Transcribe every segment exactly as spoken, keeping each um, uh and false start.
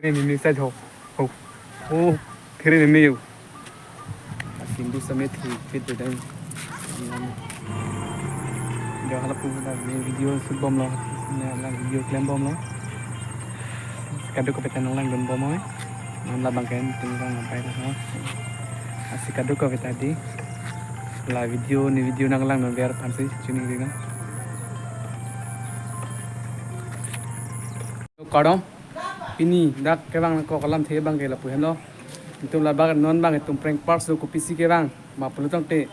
Mimi sai ho. Ho. Ho. Kiri mimi yo. Akin du same thi fit de dang. Jo, hala pu da ne video shoot bomlo. Ne la video klem bomlo. Kadokave ta nanglangdun bom oi. Non labang ke tingkang apai ta ho. Lasi kadokave ta dei. La video ne video nanglangdun ver aphansi chini dei na. Kardom. Pini dak kevang nangkok alamthe abang ke lapu henlo. Netum labang non abang netum prank park so kopisi kevang ma pulo tangte,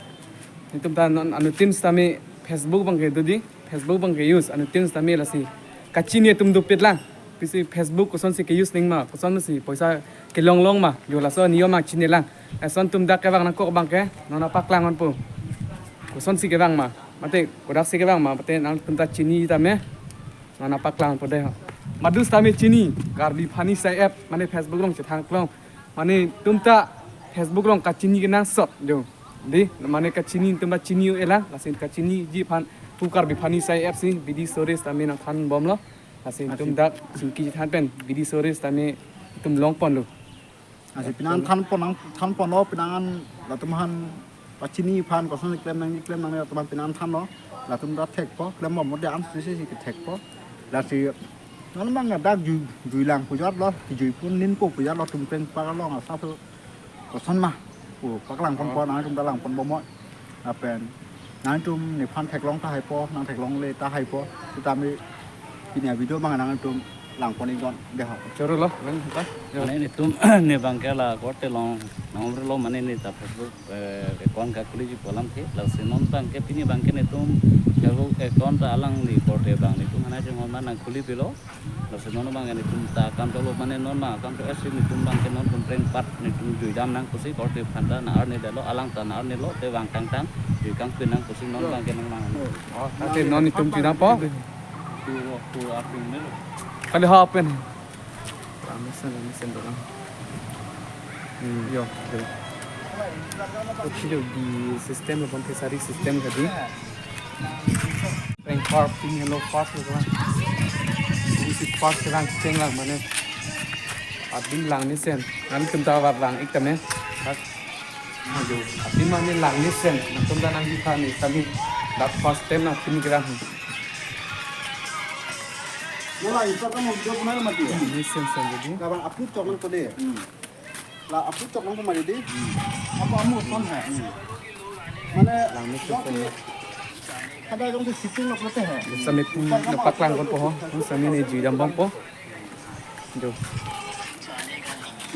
netum ta non anuttin sitame Facebook abang ke do dei, Facebook abang ke use anuttin sitame, lasi kachini atum dopet lang. Pisi Facebook kosonsi ke-use nangji ma, kosonsi poisa kelong long ma, jo laso niyom abang chini lang. Lason netum dak kevang nangkok abang ke non nangpaklang ponpo. Kosonsi kevang ma, mate kodaksi kevang ma, mate nangtum ta chini tame. Non nangpaklang ponpo dei ho. Madu sitame chini, Karbi Funny Sai App, mane Facebook along chethang klong. Mane netum ta Facebook along kachini kenangsot jo. Dei, mane kachini netum ta chini-o-e lang, lasi kachiniji aphan pu Karbi Funny Sai App si bidi sore sitame nangthan bomlo. Lasi netum dak chingki chethan pen bidi sore sitame netum long ponlo. Lasi penang than pon nang, than ponlo penang an latum aphan pachini aphan koson klem nangji klem nangne latum aphan penang thanlo. Latum ta thekpo, klem bom mo de an sisi si kethekpo. Lasi non abang dak jui, jui lang pu jatlo, kijui pon ninpo pu jatlo, netum prank park along asap koson ma pu paklang ponpo, nangtum ta lang pon bom mo. Lapen nangtum nephan theklong tahai po, nang theklongle tahai po, sitame pini avideo abang nangtum lang pon iknon dei ho. Choro lo, lang ta. Mane netum ne abang ke la korte long nang umre lo, mane ne ta Facebook, eh, account kakhuliji pu alamthe, lasi non abang ke pini abang ke netum Facebook account ta alangli korte abang netum hanai jeng hon ma nangkhuli pilo. Lasi non abang ke netum ta akam cholo, mane non abang akam cholo si netum abang ke non tum prank park netum juidam nang pusi korte aphan ta nang arni dalo, alang ta nang arni lo, te vang tangtang jui kangpin nang pusi non abang ke nang mang. Oh, ate non netum juidam po. Tu tu apin ne lo. Kali ha apin. Ramesen, ramesen dolang. Hmm, yo, yo. Oke, di system lo, pon kesari system tadi. Prank park pini henlo, park lo kan. Ini si park sekarang ceng lang mane. Abin langmesen. Nangtum ta vang ik tame. Park. Aduh, abin mane langmesen. Nangtum ta nangji tha ne kami. Dak first time nang pini kerang. Mula isa kan mau video benar mati ya? Langmesen sen jadi. Kawan upload chok nang tadi. Hmm. La upload chok nang kemari di. Apa kamu son hai? Mane langmesen sen. Ada yang di situ nak letih hai. Sitame pu nangpaklang ponpo ho. Sitame ne juidam bompo. Jo.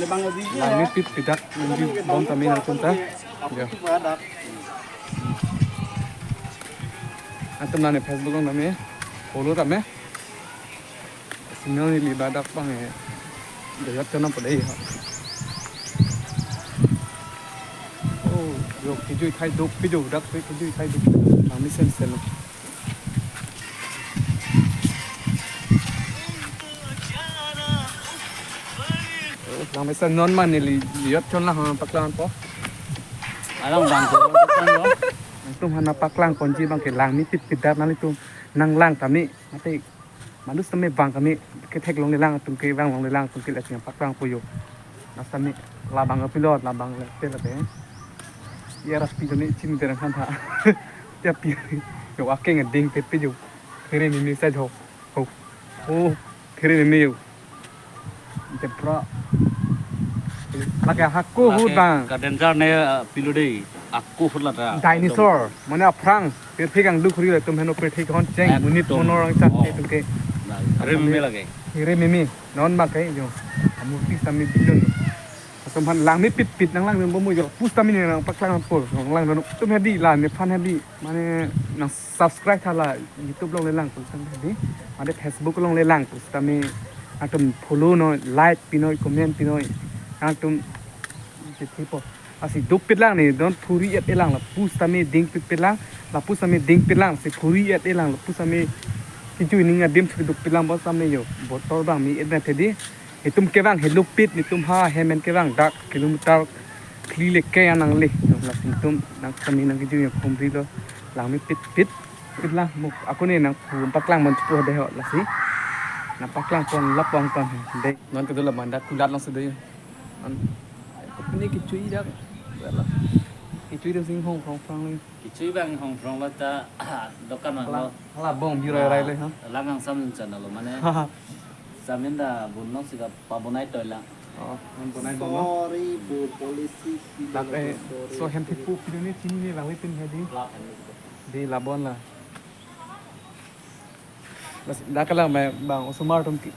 Lebang di. Langmepitpit dak nangji bom tame nangtum ta. Jo. Nangtum nang ne Facebook along tame follow tame. Sino neli ladak abang eh. Dejat chonam pada iya. Oh, yo kijui thai dopik jo, dak pe kijui thai dopik. Langmesen sen lo. Oh, langmesen non mane neli dejat chon lang paklang po. Alang bang ko lo. Nangtum hana paklang ponji abang ke langmepitpit dak nanglitum nanglang tame mate. Manus tame bang kami ketheklongle lang atum ke, vanglongle lang atum ke, lasi nangpaklangpo yo. Nang sitame labang ke pilot, labang le te labe. Ya ras pi tame chim terang khan tha. Ya pi. Yo akeng ding te pi yo. Kiri mimi sai ho. Ho. Ho. Kiri mimi yo. Te pro. Lake hako hut bang. Ka danger ne, uh, pilo dei. Ako hut lata. Dinosaur. Mane aphrang. Pirthe kangduk khuri le tum heno pirthe kon cheng. Ekdom. Monit monor ang chat. Oh. Te tum ke. Nah, kiri mimi lake. Kiri mimi. Non bang ke yo. Amurti sitame bilon. Atum aphan langmepitpit nanglang bom yo. Pu sitame ne nangpaklang po. Nanglang non. Tum hedi la nephan hedi. Mane nang subscribe tha la YouTube along le lang pu sitame hedi. Mane Facebook along le lang pu sitame. Atum follow noi, like pinoi, comment pinoi. Atum chithipo. Lasi dopik lang ne, non phuri et-e lang lapu sitame dingpitpit lang, lapu sitame dingpit lang, si phuri et-e lang lapu sitame kijui ning adim si dopik lang bom sitame yo, botol bang mi et na thedi. Itum kevang helopit, itum ha hemen kevang dak kilometer phli le ke anang le. Lasi itum nang sitame nang kijui yo khumri lo, langmepitpit pit lang mo. Ako ne nangpu paklang mon pu dei ho lasi. Nangpaklang pon lap pon pon. Dei, non kedo la manda kulat long sudah. An, kopine kechui dak. Kechui dem sing hong phrong phrong. Kechui bang hong phrong lo ta dokan bang lo. Hala bong birai rai le, ha? Lang angsam channel lo mane. Samin da bun long sika pabonai toilang. Oh, non bonai bong lo. Sorry, bu polisi. Lak, eh, sorry. So hem thipu piduni chini ne langli pin hedi. Di labon la. Bas, dak kalang mai bang osomar atum ke,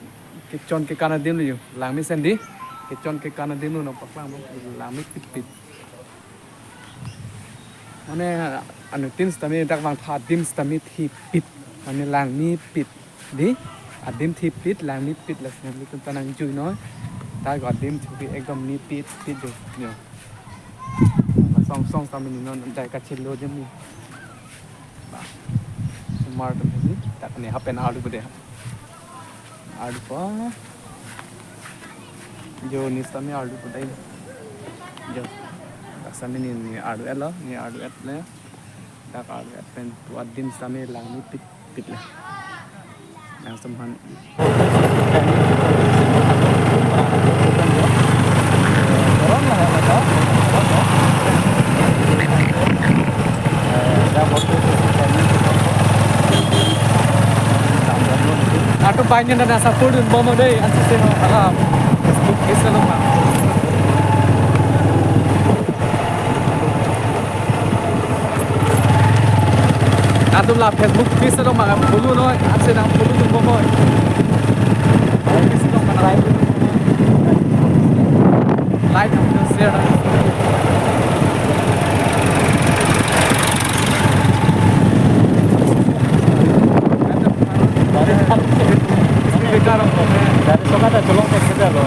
kechon kekan adim lo yo. Langmesen di. Kechon kekan adim lo nangpaklang bang. Langmepitpit. Mane anuttin sitame dak vangtha adim sitame thipit. Mane langmepit. Di adim thipit, langmepit, lasi nanglitum ta nangjui noi. Dak adim thipit ekdom mepitpit do. Yo. Song song sitame ni non dai kachelo jam ni. Ba. Osomar atum hedi, dak ne hapen arlu bude. Arlu pa. Jo, ne sitame arlu budai. Jo. Dak sitame ne, ne arlu-et lo, ne arlu-et le. Dak arlu-et pen tu adim sitame langmepitpit le. Langsung han. Atu banyak na support dun bom dei, ansi se hala Facebook page lo ma. Atum la Facebook page lo ma follow noi, ansi nang follow dun bom noi. Like, share. Dari sokat ada colong ke kita lo.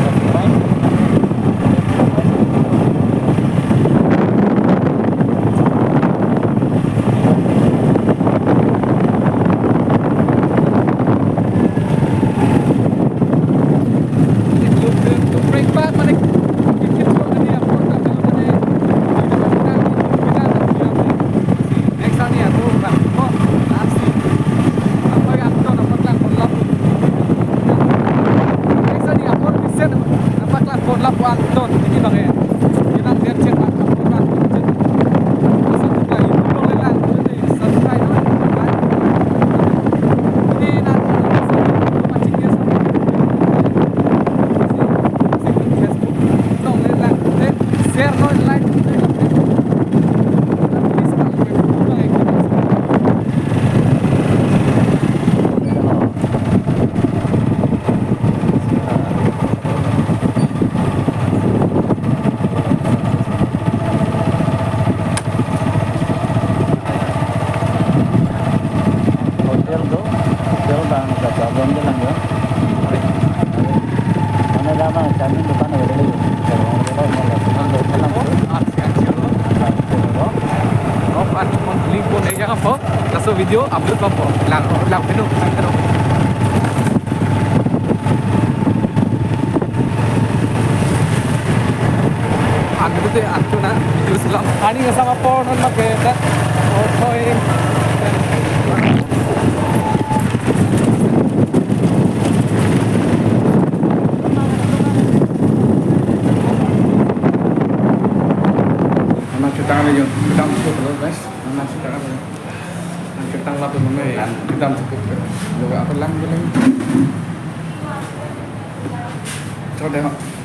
Hotel do, hotel bang kachalon ke lang ya. Mana dama chami dukan ada lagi. Kalau orang kalau malah senang do, senang do. Oh, at mon link ko ne jang po. Laso video upload po. Lang, lang pinu, lang pinu. Ang dute atu na video selam. Ani kasama po non make ta. Oh, thoi. Anak kita kan yun, kita masuk terus guys. Anak kita kan. Nangketang lapu mame, kedam cukup ke. Juga apa lang bilang. Coba deh.